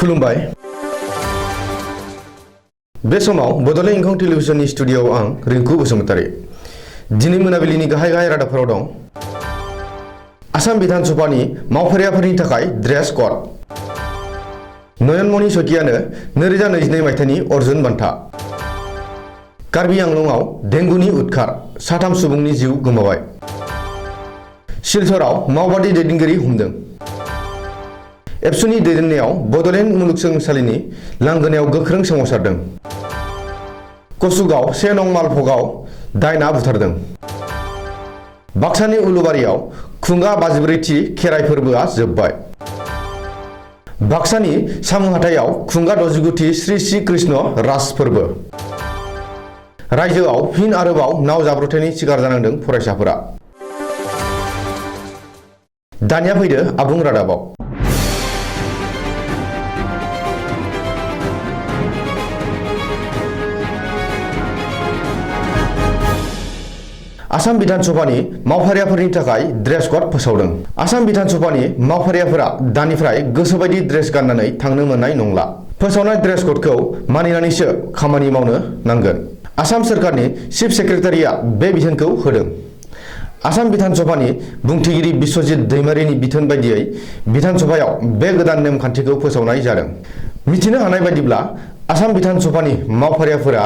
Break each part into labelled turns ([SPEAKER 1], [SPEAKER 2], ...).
[SPEAKER 1] खुलुमबाय बे समाव बड'लेण्ड इंखं टेलिभिजननि स्टुडिय'आव आं रिंकु बसुमतारी दिनै मोनाबिलिनि गाहाय रादाबफोराव दं आसाम विधान सभानि मावफारियाफोरनि थाखाय ड्रेस क'ड नयनमणि सखियानो 2022 मायथाइनि अर्जुन बान्था कार्बि आंलंआव डेंगुनि उदखार 3 सुबुंनि जिउ गोमाबाय सिलचराव मावबादि दैदेनगिरि हमदों एबसुनि दैदेननायाव बड'लेण्ड मुलुगसोलोंसालिनि लांगोनायाव गोख्रों सोमावसारदों कसुगाव 1 नं मालभगाव दायना बुथारदों बाक्सानि उलुबारियाव खुंगा 54थि खेराइ फोरबोआ जोबबाय बाक्सानि सामुहाथायाव खुंगा 69थि श्री श्री कृष्ण राज फोरबो रायजोआव फिन आरोबाव नाव जाब्रबथायनि शिकार जानांदों फरायसाफोरा दानिया फैदो आबुं रादाबाव आसाम विधान सभानि मावफारियाफोरनि थाखाय ड्रेस क'ड फोसावदों आसाम विधान सभानि मावफारियाफोरा दानिफ्राय गोसोबायदि ड्रेस गाननानै थांनो मोननाय नंला फोसावनाय ड्रेस क'डखौ मानिनानैसो खामानि मावनो नांगोन आसाम सोरखारनि चिफ सेक्रेटारिया बे बिथोनखौ होदों आसाम विधान सभानि बुंथिगिरि बिश्वजित दैमारिनि बिथोन बायदियै विधान सभायाव बे गोदान नेमखान्थिखौ फोसावनाय जादों मिथिनो हानाय बायदिब्ला आसाम विधान सभानि मावफारियाफोरा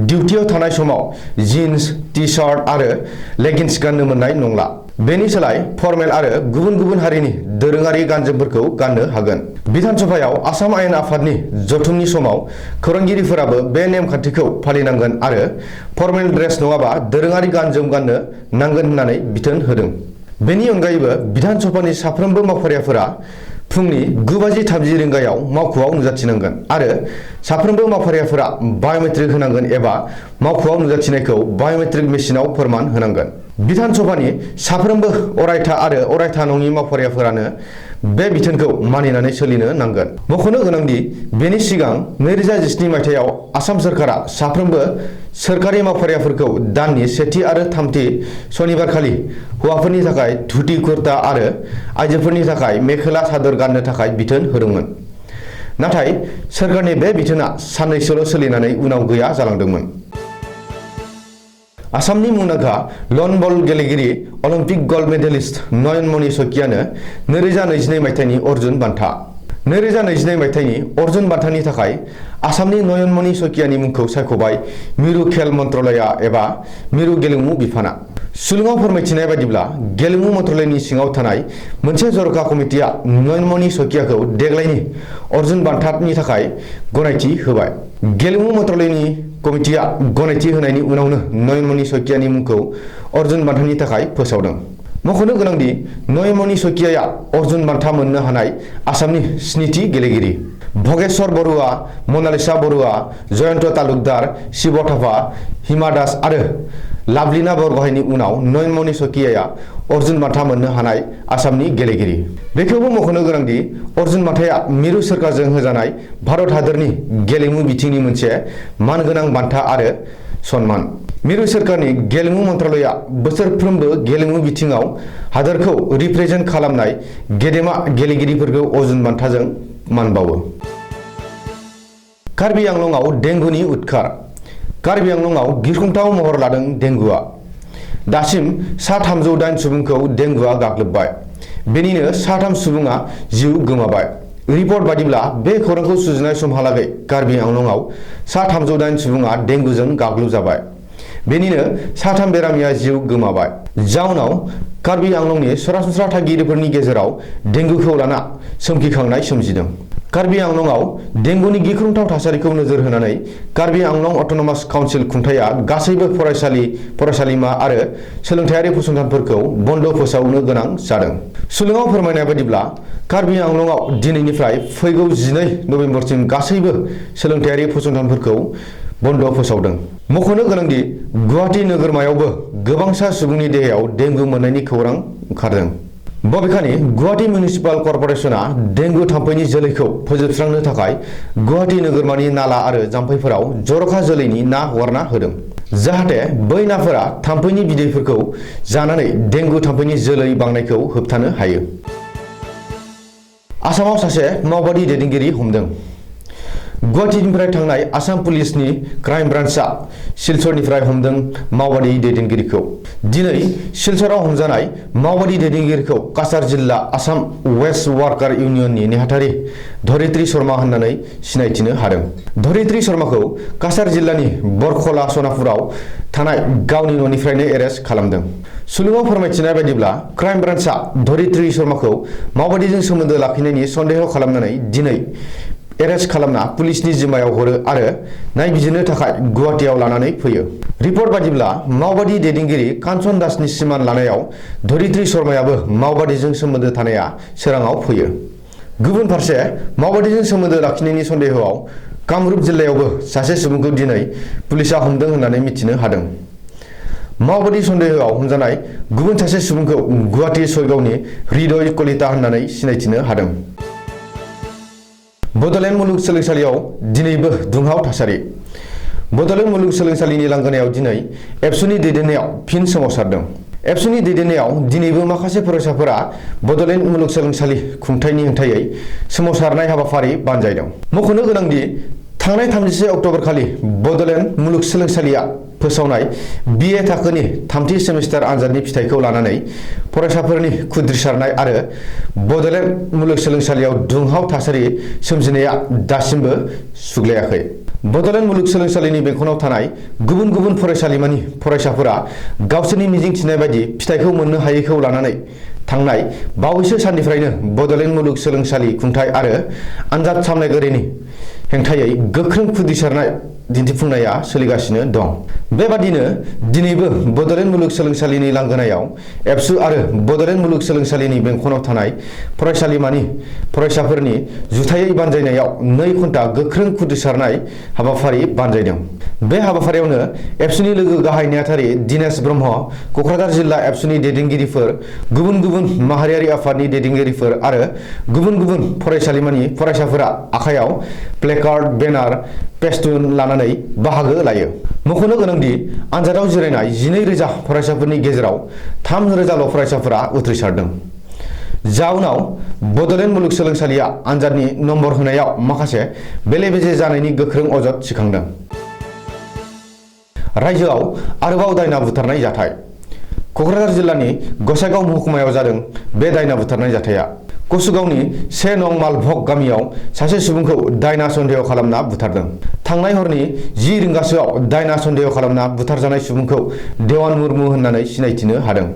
[SPEAKER 1] डिउटियाव थानाय समाव जिन्स टि-शार्ट आरो लेगिंस गाननो मोननाय नंला बेनि सोलाय फर्मेल आरो गुबुन गुबुन हारिनि दोरोङारि गानजोमफोरखौ गाननो हागोन विधान सभायाव आसाम आयेन आफादनि जथुमनि समाव खौरांगिरिफोराबो बे नेमखान्थिखौ फालिनांगोन आरो फर्मेल ड्रेस नङाबा दोरोङारि गानजोम गाननो नांगोन होननानै बिथोन होदों बेनि अनगायैबो विधान सभानि साफ्रोमबो मावफारियाफोरा फुंनि 9:30 रिंगायाव मावख'आव नुजाथिनांगोन आरो साफ्रोमबो मावफारियाफोरा बाय'मेट्रिक होनांगोन एबा मावख'आव नुजाथिनायखौ बाय'मेट्रिक मेसिनाव फोरमान होनांगोन विधान सभानि साफ्रोमबो अरायथा आरो अरायथा नङि मावफारियाफोरानो बे बिथोनखौ मानिनानै सोलिनो नांगोन मख'नो गोनांदि बेनि सिगां 2017 मायथाइयाव आसाम सोरखारा साफ्रोमबो सोरखारि मावफारियाफोरखौ दाननि 1थि आरो 3थि सनिबारखालि हौवाफोरनि थाखाय धुति कुर्ता आरो आइजोफोरनि थाखाय मेखेला सादर गाननो थाखाय बिथोन होदोंमोन नाथाय सोरखारनि बे बिथोना साननैसोल' सोलिनानै उनाव गैया जालांदोंमोन आसामनि मुंदांखा लन बल गेलेगिरि अलिम्पिक गल्ड मेडेलिस्ट नयनमणि सखियानो 2022 मायथाइनि अर्जुन बान्था 2022 मायथाइनि अर्जुन बान्थानि थाखाय आसामनि नयनमणि सखियानि मुंखौ सायख'बाय मिरु खेल मन्त्रालया एबा मिरु गेलेमु बिफाना सुलुङाव फोरमायथिनाय बायदिब्ला गेलेमु मन्त्रालयनि सिङाव थानाय मोनसे जर'खा कमिटिया नयनमणि सखियाखौ देग्लायनि अर्जुन बान्थानि थाखाय गनायथि होबाय गेलेमु मन्त्रालयनि कमिटिया गनायथि होनायनि उनावनो नयनमणि सखियानि मुंखौ अर्जुन बान्थानि थाखाय फोसावदों मख'नो गोनांदि नयनमणि सखियाया अर्जुन बान्था मोननो हानाय आसामनि 7थि गेलेगिरि भगेश्वर बरुवा मनालिसा बरुवा जयन्त तालुकदार शिव थापा हिमा दास आरो लाभलिना बरग'हायनि उनाव नयनमणि सखियाया अर्जुन बान्था मोननो हानाय आसामनि गेलेगिरि बेखौबो मख'नो गोनांदि अर्जुन बान्थाया मिरु सोरखारजों होजानाय भारत हादरनि गेलेमु बिथिंनि मोनसे मानगोनां बान्था आरो सन्मान मिरु सोरखारनि गेलेमु मन्त्रालया बोसोरफ्रोमबो गेलेमु बिथिङाव हादरखौ रिप्रेजेन्ट खालामनाय गेदेमा गेलेगिरिफोरखौ अर्जुन बान्थाजों मान बावो कार्बि आंलंआव डेंगुनि उदखार कार्बि आंलंआव गिख्रंथाव महर लादों डेंगुआ दासिम 308 सुबुंखौ डेंगुआ गाग्लोबबाय बेनिनो 3 सुबुङा जिउ गोमाबाय रिपर्ट बादिब्ला बे खौरांखौ सुजुनाय समहालागै कार्बि आंलंआव 308 सुबुङा डेंगुजों गाग्लोबजाबाय बेनिनो 3 बेरामिया जिउ गोमाबाय जाउनाव कार्बि आंलंनि सरासनस्रा थागिरिफोरनि गेजेराव डेंगुखौ लाना सोमखिखांनाय सोमजिदों कार्बि आंलंआव डेंगुनि गिख्रंथाव थासारिखौ नोजोर होनानै कार्बि आंलं अट'नमास काउन्सिल खुंथाया गासैबो फरायसालिमा आरो सोलोंथायारि फसंथानफोरखौ बन्द फोसावनो गोनां जादों सुलुङाव फोरमायनाय बायदिब्ला कार्बि आंलंआव दिनैनिफ्राय फैगौ 12 नभेम्बरसिम गासैबो सोलोंथायारि फसंथानफोरखौ बन्द फोसावदों मख'नो गोनांदि गुवाहाटी नोगोरमायावबो गोबांसा सुबुंनि देहायाव डेंगु मोननायनि खौरां ओंखारदों बबेखानि गुवाहाटी मिउनिसिपाल कर्परेसना डेंगु थाम्फैनि जोलैखौ फोजोबस्रांनो थाखाय गुवाहाटी नोगोरमानि नाला आरो जाम्फैफोराव जर'खा जोलैनि ना हगारना होदों जाहाथे बै नाफोरा थाम्फैनि बिदैफोरखौ जानानै डेंगु थाम्फैनि जोलै बांनायखौ होबथानो हायो आसामाव सासे मावबादि दैदेनगिरि हमदों। गुवाहाटीनिफ्राय थांनाय आसाम पुलिसनि क्राइम ब्रान्चआ सिलचरनिफ्राय हमदों मावबादि दैदेनगिरिखौ। दिनै सिलचराव हमजानाय मावबादि दैदेनगिरिखौ काछार जिल्ला आसाम वेस्ट वार्कार इउनियननि नेहाथारि धरित्री शर्मा होननानै सिनायथिनो हादों। धरित्री शर्माखौ काछार जिल्लानि बरखला सनापुराव थानाय गावनि न'निफ्रायनो एरेस्ट खालामदों। सुलुङाव फोरमायथिनाय बायदिब्ला क्राइम ब्रान्चआ धरित्री शर्माखौ मावबादिजों सोमोन्दो लाखिनायनि सन्देह खालामनानै दिनै एरेस्ट खालामना पुलिसनि जिम्मायाव हरो आरो नायबिजिरनो थाखाय गुवाहाटीयाव लानानै फैयो। रिपर्ट बादिब्ला मावबादि दैदेनगिरि कान्छन दासनि सिमान लानायाव धरित्री शर्मायाबो मावबादिजों सोमोन्दो थानाया सोराङाव फैयो। गुबुन फारसे मावबादिजों सोमोन्दो लाखिनायनि सन्देहआव कामरुप जिल्लायावबो सासे सुबुंखौ दिनै पुलिसआ हमदों होननानै मिथिनो हादों। मावबादि सन्देहआव हमजानाय गुबुन सासे सुबुंखौ गुवाहाटी सयगावनि हृदय कलिता होननानै सिनायथिनो हादों। बड'लेण्ड मुलुगसोलोंसालियाव दिनैबो दुंहाव थासारि। बड'लेण्ड मुलुगसोलोंसालिनि लांगोनायाव दिनै एबसुनि दैदेननायाव फिन सोमावसारदों। एबसुनि दैदेननायाव दिनैबो माखासे फरायसाफोरा बड'लेण्ड मुलुगसोलोंसालि खुंथायनि हेंथायै सोमावसारनाय हाबाफारि बानजायदों। मख'नो गोनांदि थांनाय 30 अक्ट'बर खालि बड'लेण्ड मुलुगसोलोंसालिया फोसावनाय BA थाखोनि थामथि सेमिस्टार आनजादनि फिथाइखौ लानानै फरायसाफोरनि खुद्रिसारनाय आरो बड'लेण्ड मुलुगसोलोंसालियाव दुंहाव थासारि सोमजिनाया दासिमबो सुग्लायाखै। बड'लेण्ड मुलुगसोलोंसालिनि बेंखनाव थानाय गुबुन गुबुन फरायसालिमानि फरायसाफोरा गावसोरनि मिजिंथिनाय बायदि फिथाइखौ मोननो हायैखौ लानानै थांनाय बावैसो साननिफ्रायनो बड'लेण्ड मुलुगसोलोंसालि खुंथाय आरो आनजाद सामलायगिरिनि हेंथायै गोख्रों खुद्रिसारनाय दिन्थिफुंनाया सोलिगासिनो दं। बेबादिनो दिनैबो बड'लेण्ड मुलुगसोलोंसालिनि लांगोनायाव एबसु आरो बड'लेण्ड मुलुगसोलोंसालिनि बेंखनाव थानाय फरायसालिमानि फरायसाफोरनि जुथायै बानजायनायाव 2 घन्टा गोख्रों खुद्रिसारनाय हाबाफारि बानजायदों। बे हाबाफारियावनो एबसुनि लोगो गाहाय नेहाथारि दिनेश ब्रह्म, क'क्राझार जिल्ला एबसुनि दैदेनगिरिफोर, गुबुन गुबुन माहारियारि आफादनि दैदेनगिरिफोर आरो गुबुन गुबुन फरायसालिमानि फरायसाफोरा आखायाव प्लेकार्ड, बेनार, पेस्टुन लानानै बाहागो लायो। मख'नो गोनांदि आनजादाव जिरायनाय 12,000 फरायसाफोरनि गेजेराव 3,000ल' फरायसाफोरा उथ्रिसारदों। जाउनाव बड'लेण्ड मुलुगसोलोंसालिया आनजादनि नम्बर होनायाव माखासे बेले-बेजे जानायनि गोख्रों अजद सिखांदों। रायजोआव आरोबाव दायना बुथारनाय जाथाय। क'क्राझार जिल्लानि गसाइगाव महकुमायाव जादों बे दायना बुथारनाय जाथाया। कसुगावनि 1 नं मालभग गामियाव सासे सुबुंखौ दायना सन्देह खालामना बुथारदों। थांनाय हरनि 10 रिंगासोआव दायना सन्देह खालामना बुथारजानाय सुबुंखौ देवान मुर्मु होननानै सिनायथिनो हादों।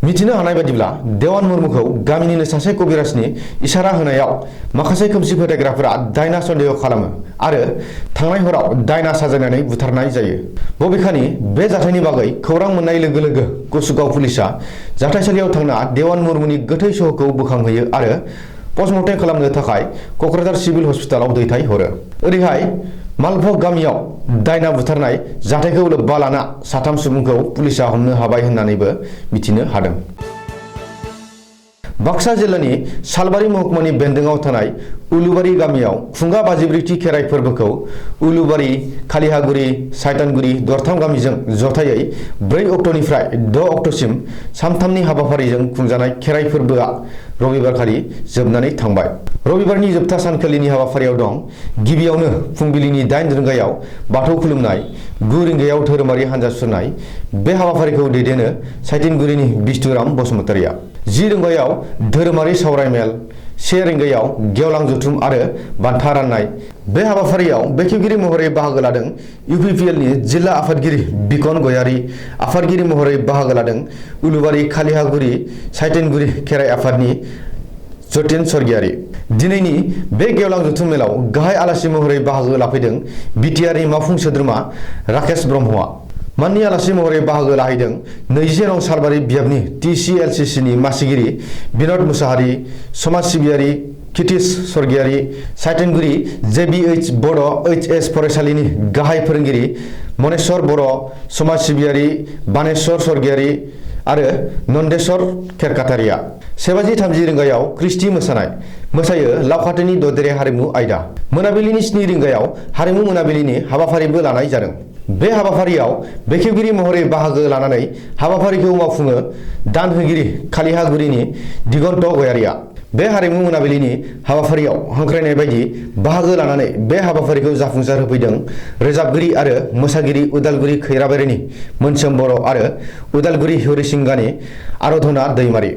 [SPEAKER 1] मिथिनो हानाय बादिब्ला देवान मुर्मुखौ गामिनिनो सासे कबिराजनि इसारा होनायाव माखासे खोमसि फोथायग्राफोरा दायना सन्देह खालामो आरो थांनाय हराव दायना साजायनानै बुथारनाय जायो। बबेखानि बे जाथायनि बागै खौरां मोननाय लोगो लोगो कसुगाव पुलिसआ जाथायसालियाव थांना देवान मुर्मुनि गोथै सहखौ बोखांहैयो आरो पस्टमर्टेम खालामनो थाखाय क'क्राझार सिभिल हस्पिटालाव दैथायहरो। ओरैहाय मालभग गामियाव दायना बुथारनाय जाथायखौ लोब्बा लाना 3 सुबुंखौ पुलिसआ हमनो हाबाय होननानैबो मिथिनो हादों। बाक्सा जिल्लानि सालबारि महकुमानि बेन्दोङाव थानाय उलुबारि गामियाव खुंगा 53थि खेराइ फोरबोखौ उलुबारि, खालिहागुरि, साइतानगुरि दरथाम गामिजों जथायै 4 अक्ट'निफ्राय 6 अक्ट'सिम सानथामनि हाबाफारिजों खुंजानाय खेराइ फोरबोआ रबिबारखालि जोबनानै थांबाय। रबिबारनि जोबथा सानखालिनि हाबाफारियाव दं गिबियावनो फुंबिलिनि 8 रिंगायाव बाथौ खुलुमनाय, 9 रिंगायाव धोरोमारि हान्जा सुरनाय। बे हाबाफारिखौ दैदेनो साइतिनगुरिनि बिष्टुराम बसुमतारिया। 10 रिंगायाव धोरोमारि सावराय मेल, 1 रिंगायाव गेवलां जथुम आरो बान्था राननाय। बे हाबाफारियाव बेखेवगिरि महरै बाहागो लादों UPPLनि जिल्ला आफादगिरि बिकन गयारी। आफादगिरि महरै बाहागो लादों उलुबारि, खालिहागुरि, साइतिनगुरि खेराइ आफादनि जतिन स्वर्गियारी। दिनैनि बे गेवलां जथुम मेलाव गाहाय आलासि महरै बाहागो लाफैदों BTRनि मावफुं सोद्रोमा राकेश ब्रह्मआ। माननि आलासि महरै बाहागो लाहैदों 20 नं सालबारि बियाबनि TCLCCनि मासिगिरि बिनद मुसाहारि, समाज सिबियारि कितिश स्वर्गियारी, साइतिनगुरि JBH बड' HS फरायसालिनि गाहाय फोरोंगिरि मनेश्वर बर', समाज सिबियारि बानेश्वर स्वर्गियारी आरो नन्देश्वर खेरखातारिया। 1:30 रिंगायाव क्रिस्टि मोसानाय मोसायो लावखाथोनि ददेरे हारिमु आयदा। मोनाबिलिनि 7 रिंगायाव हारिमु मोनाबिलिनि हाबाफारिबो लानाय जादों। बे हाबाफारियाव बेखेवगिरि महरै बाहागो लानानै हाबाफारिखौ मावफुङो दान होगिरि खालिहागुरिनि दिगन्त गयारिया। बे हारिमु मोनाबिलिनि हाबाफारियाव हांख्रायनाय बायदि बाहागो लानानै बे हाबाफारिखौ जाफुंसार होफैदों रोजाबगिरि आरो मोसागिरि उदालगुरि खैराबारिनि मोनसोम बर' आरो उदालगुरि हरिसिंगानि आराधना दैमारि।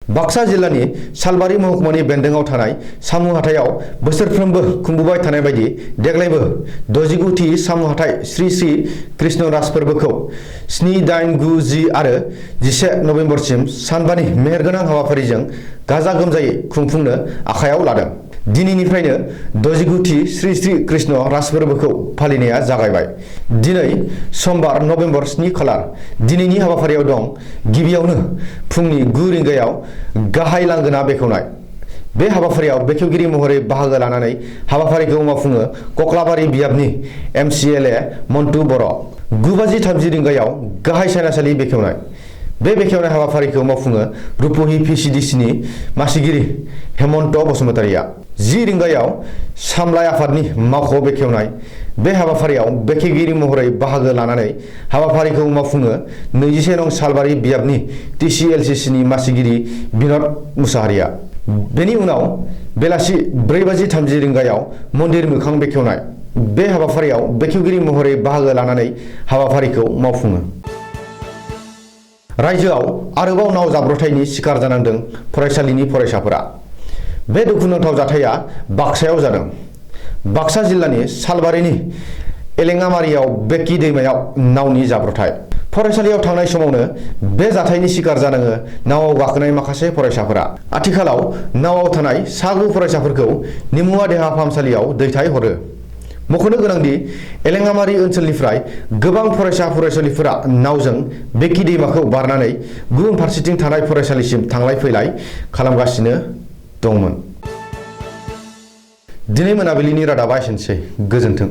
[SPEAKER 1] बाक्सा जिल्लानि सालबारि महकुमानि बेन्दोंआव थानाय सामु हाथायाव बोसोरफ्रोमबो खुंबोबाय थानाय बायदि देग्लायबो 69थि सामु हाथाय श्री श्री कृष्णराज फोरबोखौ 7, 8, 9, 10 आरो 11 नभेम्बरसिम सानबानि मेहेरगोनां हाबाफारिजों गाजा गोमजायै खुंफुंनो आखायाव लादों। दिनैनिफ्रायनो 69थि श्री श्री कृष्ण राज फोरबोखौ फालिनाया जागायबाय। दिनै समबार नभेम्बर 7 खालार। दिनैनि हाबाफारियाव दं गिबियावनो फुंनि 9 रिंगायाव गाहाय लांगोना बेखेवनाय। बे हाबाफारियाव बेखेवगिरि महरै बाहागो लानानै हाबाफारिखौ मावफुङो कक्लाबारि बियाबनि MCLA मन्टु बर'। 9:30 रिंगायाव गाहाय सायनासालि बेखेवनाय। बे बेखेवनाय हाबाफारिखौ मावफुङो रुपहि PCDCनि मासिगिरि हेमन्त बसुमतारिया। 10 रिंगायाव सामलाय आफादनि मावख' बेखेवनाय। बे हाबाफारियाव बेखेवगिरि महरै बाहागो लानानै हाबाफारिखौ मावफुङो 21 नं सालबारि बियाबनि TCLCCनि मासिगिरि बिनद मुसाहारिया। बेनि उनाव बेलासि 4:30 रिंगायाव मन्दिर मोखां बेखेवनाय। बे हाबाफारियाव बेखेवगिरि महरै बाहागो लानानै हाबाफारिखौ मावफुङो। रायजोआव आरोबाव नाव जाब्रबथायनि शिकार जानांदों फरायसालिनि फरायसाफोरा। बे दुखुनांथाव जाथाया बाक्सायाव जादों। बाक्सा जिल्लानि सालबारिनि एलेङामारियाव बेकि दैमायाव नावनि जाब्रबथाय। फरायसालियाव थांनाय समावनो बे जाथायनि शिकार जानाङो नावआव गाखोनाय माखासे फरायसाफोरा। आथिखालाव नावआव थानाय 9 फरायसाफोरखौ निमुवा देहा फाहामसालियाव दैथायहरो। मख'नो गोनांदि एलेङामारि ओनसोलनिफ्राय गोबां फरायसा फरायसुलिफोरा नावजों बेकि दैमाखौ बारनानै गुबुन फारसेथिं थानाय फरायसालिसिम थांलाय फैलाय खालामगासिनो दंमोन। दिनै मोनाबिलिनि रादाबा एसेनोसै। गोजोन्थों।